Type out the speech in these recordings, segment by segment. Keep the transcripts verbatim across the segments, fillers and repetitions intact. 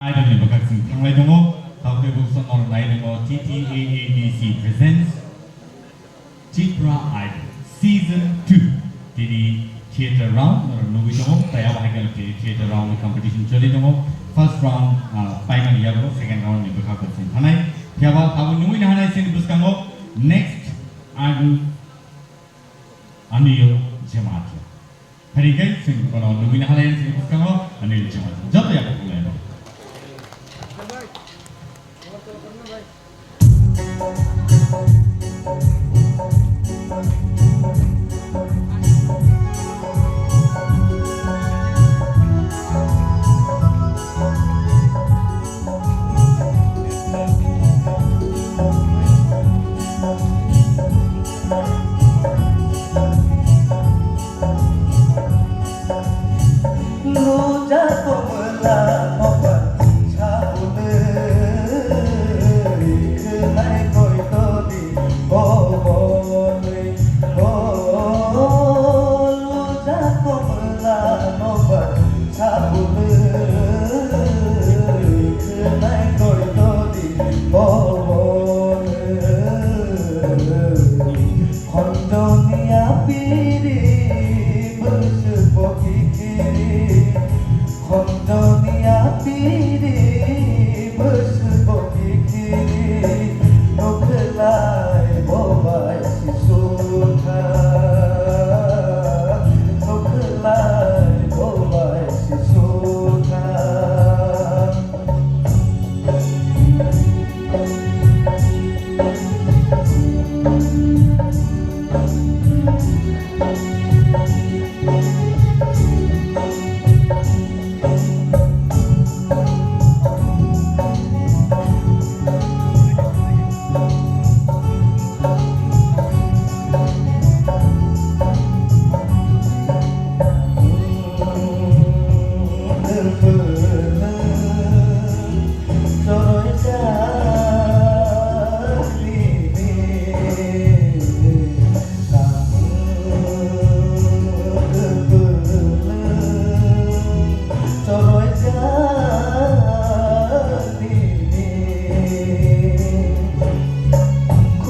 Idol ni bwkhak chwng thanglai tongo, tabukni bwskango nai tongo T T A A D C presents Tipra Idol Season two. Tini theater round norok nugwi tongo, tai abo hai kheno tini theater round ni competition choli tongo. First round, ah, paimani yago, second round ni bwkhak bo chwng thanai. Phiya ba tabuk nugwi nahanai chini bwskango next idol Anil Jamatia. Phaikhe chwng bono nugwi nahanai chini bwskango Anil Jamatia. Joto yaphang khulai. Khondoni apiri bwswk bo kikhiri, khondoni apiri bwswk bo kikhiri, nukhlai bo bai sisukha, nukhlai bo bai sisukha.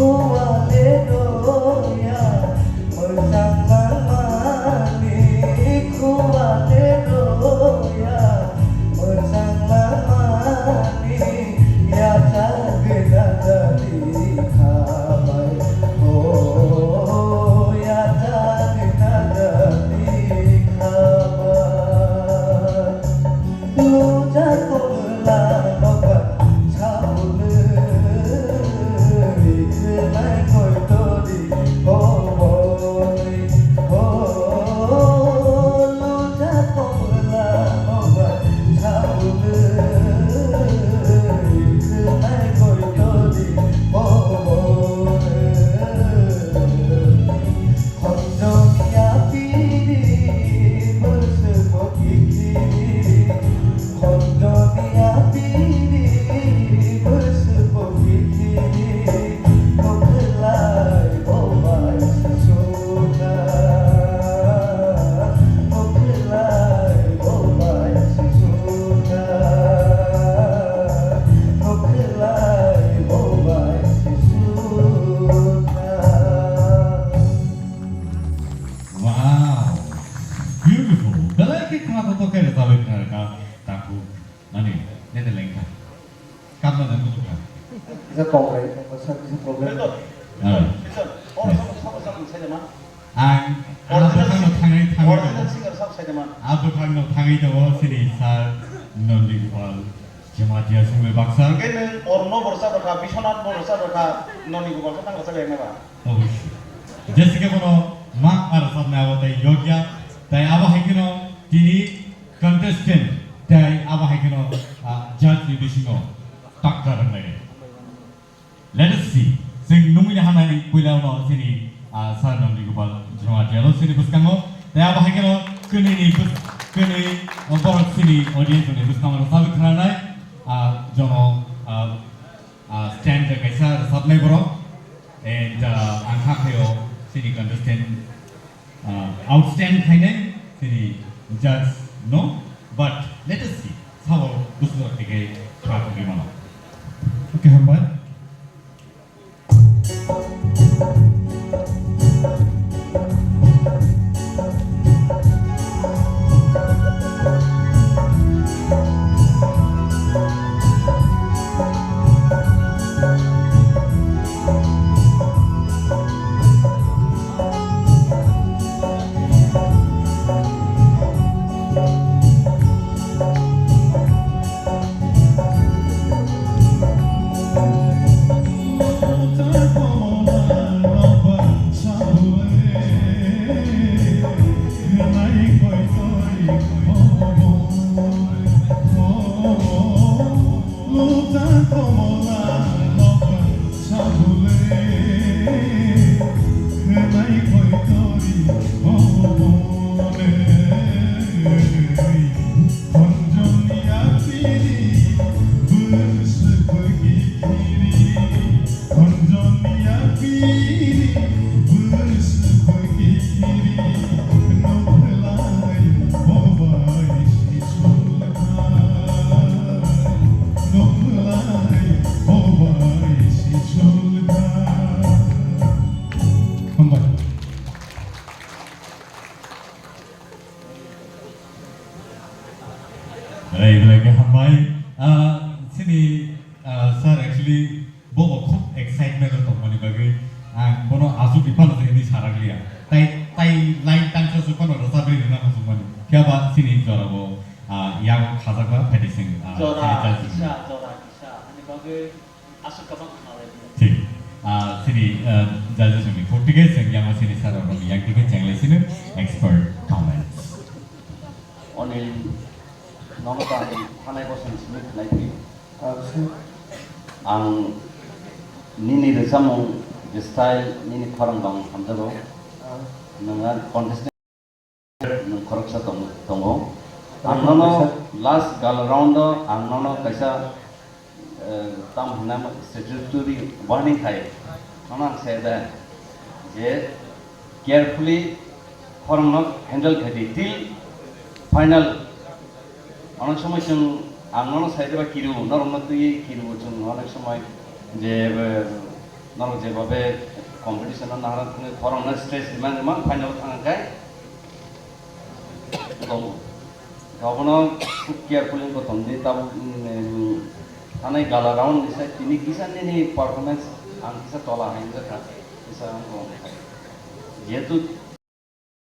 Khua le doya, mwchang langmani, khua le doya, mwchang langmani, yachagwi nadadi khabai, o, yachagwi nadadi khabai. Khondoni apiri bwswk bo kikhiri, khondoni apiri bwswk bo kikhiri, nukhlai bo bai sisukha, nukhlai bo bai sisukha, nukhlai bo bai sisukha. Wow! Beautiful! Belai khe khna kotor khe rwchapwi khna rwkha takhuk nani Netherlands kha. Kapna nang kuchuk kha. Kisa kok bai, kisa problem. Ah. Ang ah bwkhakno thangwi thangwi tongo. Ah bwkhakno thangwi tongo chini sir Nondi Gopal. Jamatia songwi baksa. Hwnkhe nwng Orno borsa rwkha, Biswanath borsa rwkha, Noni Gopal khe tang rwchapya wngna ba? Obviously. Jessica bono ma ma rwchapnai abo tei yokya, tei abo hai kheno tini contestant, tei abo hai kheno, ah, judge ni bisingo takta rwknai. Let us see. Chwng nungwi nahanai puila uno chini, ah, Sir Nandi Gopal Jamatia no chini bwskango. Tei abo hai kheno kwnwi ni bws-, kwnwi, ah, borok chini audience ni bwskango rwchapwi khwnanai, ah, jono, ah, ah, stand kaisa rwchapnai borok. And, ah, ang kha khaio chini contestant, ah, outstand khainai chini judge no, but let us see, sabo busu jora thik Kha tongwi mano. Okay, hambai. Hambai. Belai belai khe hambai. Ah, chini, ah, sir actually bo bo khub excitement o tongmani bagwi ang bono aswk ni phano se hwnwi sarakliya. Tai, tai line tangsa se phano rwchapwi rwna muchungmani. Phiya ba chini jora bo, ah, yang khajakma phaidi sing, ah, Jora chini judge kisa, jora kisa. Ani bagwi Aswk kwbang khna lai di. Thik. Ah, chini, ah, judges ni kok tike chwng yang chini sir rok yang tike cheng lai sini expert comments. Onil, nono ta thanai bosong simi khlai phi. Ang nini rwchapmung je style nini khorang bang hamjago. Nwnga contestant Nwng khoroksa tong-, tongo. Ang nono last gala round o ang nono kaisa, eh, tam hwnna statutory warning khai. Nono ang sai da je carefully khorang no handle khai di till final. Onek somoi chwng ang nono sai da ba kiru, norok no twi kiru chwng onek somoi je, eh, norok je babe competition no nahara thangwi khorang no stress rima rima final thang khai. Tongo. Abono khub carefully bo tongdi, tabuk, mm, thanai gala round ni side tini kisa nini performance ang kisa tola hai wngjakha, kisa ang bo hai. Jehetu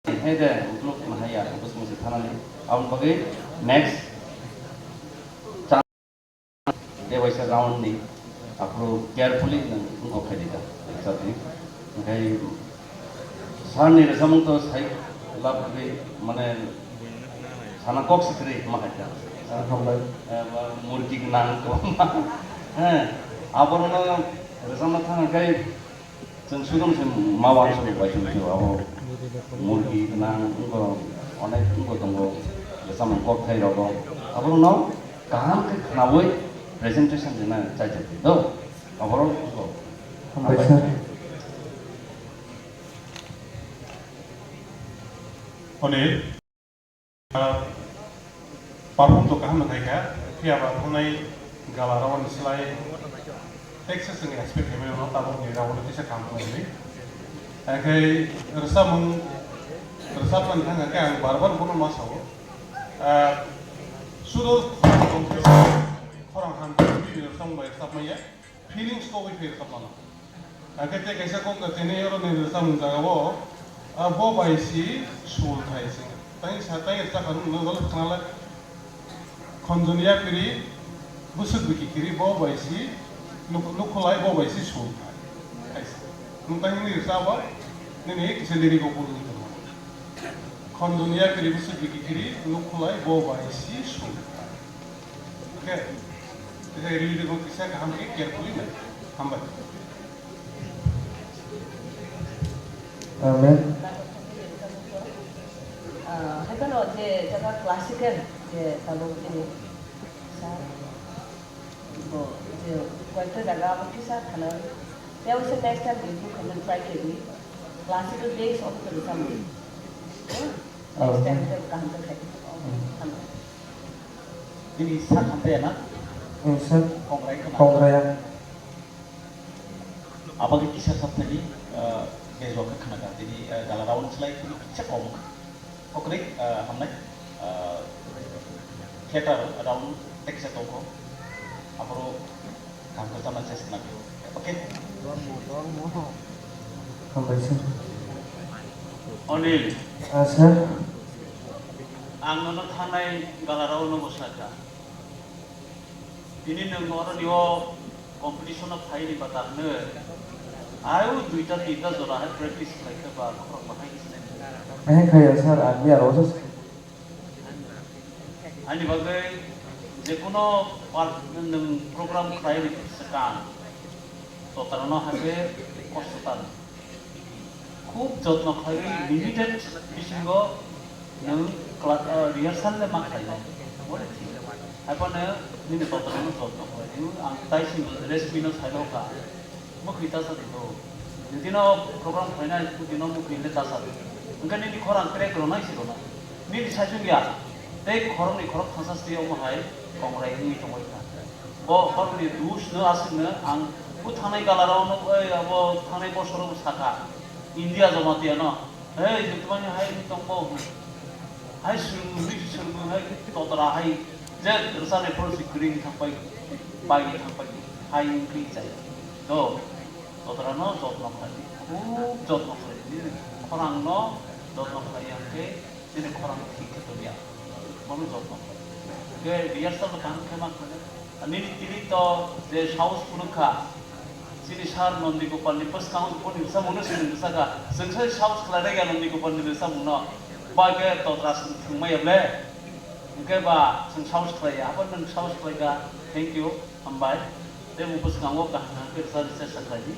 hai de ukluk na hai ya, bwswk se thanani. Aboni bagwi next Tei waisa round ni aphuru carefully nwng wngkok khai di ta, rwchapni. Hwnkhe sir ni rwchapmung to sai labwi mane sana kok se kwrwi ma hai ta. Hambai. Eh, ba murgi gwnang kwbangma. He, aborokno rwchapna thang hwnkhe Chwng sudom se ma uansukni bai chwng se abo murgi gwnang wngbo onek wngbo tongo, bwsamung kokthai rogo. Aborokno kaham khe khnaui presentation rwna chaijakdi do. Aborok wngbo. Hambai sir. Onil. Ah, perform to kaham khai kha, phiya ba thangnai gala round ni slai teksa chwng expect khaimani no tabuk ni round kisa kaham tongo hwnwi. Hakhe rwchapmung, rwchapmani thang khe ang bar bar bono ma sao. Ah, sudo khorang ham rwchapmung bai rwchapmaya. Feelings kogwi phir kha mano. Hakhe tei kaisa kok da tini oro ni rwchapmung jaga o, ah, bo bai si sul thai se. Tai sa tai sa kha nung nang khna le. Khonjoni yapiri bwswk bwkhi kiri bo bai si nuk-, nukhulai bo bai si sul thai. Nung tai ni rwchap o nini kisa lyric o bul ni. Khonjoni yapiri bwswk bwkhi kiri nukhulai bo bai si sul thai. Okay. Kisa riri riri kisa kaham khe carefully nai. Hambai. Amen. Ah, haikhe no je jaga classical je tabuk ini sa bo je koyekta jaga abo kisa khana. Tei se next time improve khaina try khaidi. Classical base of the rwchapmung. Next time tei kaham khe khaidi. Hambai. Nini sak hambai na? Sir, Kongrai khna. Kongrai. Abagwi kisa sathani, ah, bejwak khe khna kha. Tini, ah, gala round slai tini kisa kom kha. Okre, ah, hamnai, ah, theater round teksa tongkho. Aboro kaham khe tama chest khna kha. Okay. Hambai sir. Anil. Ah, sir. Ang nono thangnai gala round no bwsakha. Tini nwng oroni o competition o phaini bata hwnwi, ayo duita tinta jora hai practice khlai khe ba khorok bahai khe sinai. Eh, khaya sir, ani aro sa. Ani bagwi jekuno part nwng program khlaini swkang totarano hakhe kosto tano. Khub jotno khlaiwi limited bisingo nwng kla-, ah, rehearsal le ma khlainai. Bole thik. Haiphano nini totorno jotno khlai. Nwng ang tai sini rest bino saino kha. Mwkhwi ta sa di do. Jodi no program khlainai, jodi no mwkhwi le ta sa di. Hwnkhe nini khorang crack rwnai se rwnai. Nini saichung ya. Tei khoroknwi khorok thangsa sri omo hai kongrai wngwi tongwi kha. Bo khoroknwi dus no aswk no ang bo thangnai gala rok no, oi, abo thangnai bosor rok sakha. India Jamatia no. Hei, je tumani hai ni tongbo. Hai swrwngwi, swrwngwi hai totra hai. Je rwchapnai phuru si kwrwi wng thang pai, pai wng thang pai. Hai wng khe chai. Do, totra no jotno khlai di. Khub jotno khlai di. Khorang no jotno khlai yang khe chini khorang thik khe tongya. Bono jotno khlai. Hwnkhe rehearsal bo kaham khe ma khlai. Nini tini to je saus phunuk kha, chini sir Nondi Gopal ni bwskango bo ni bwsamung no swrwng bwsa kha. Chwng sai saus khlai rega Nondi Gopal ni bwsamung no. Ba khe totra swrwng thwngmaya ble. Hwnkhe ba chwng saus khlai ya, abo nwng saus khlai kha. Thank you, hambai. Tei bo bwskango kaham kaham khe rwchap rwchap sa khlai di.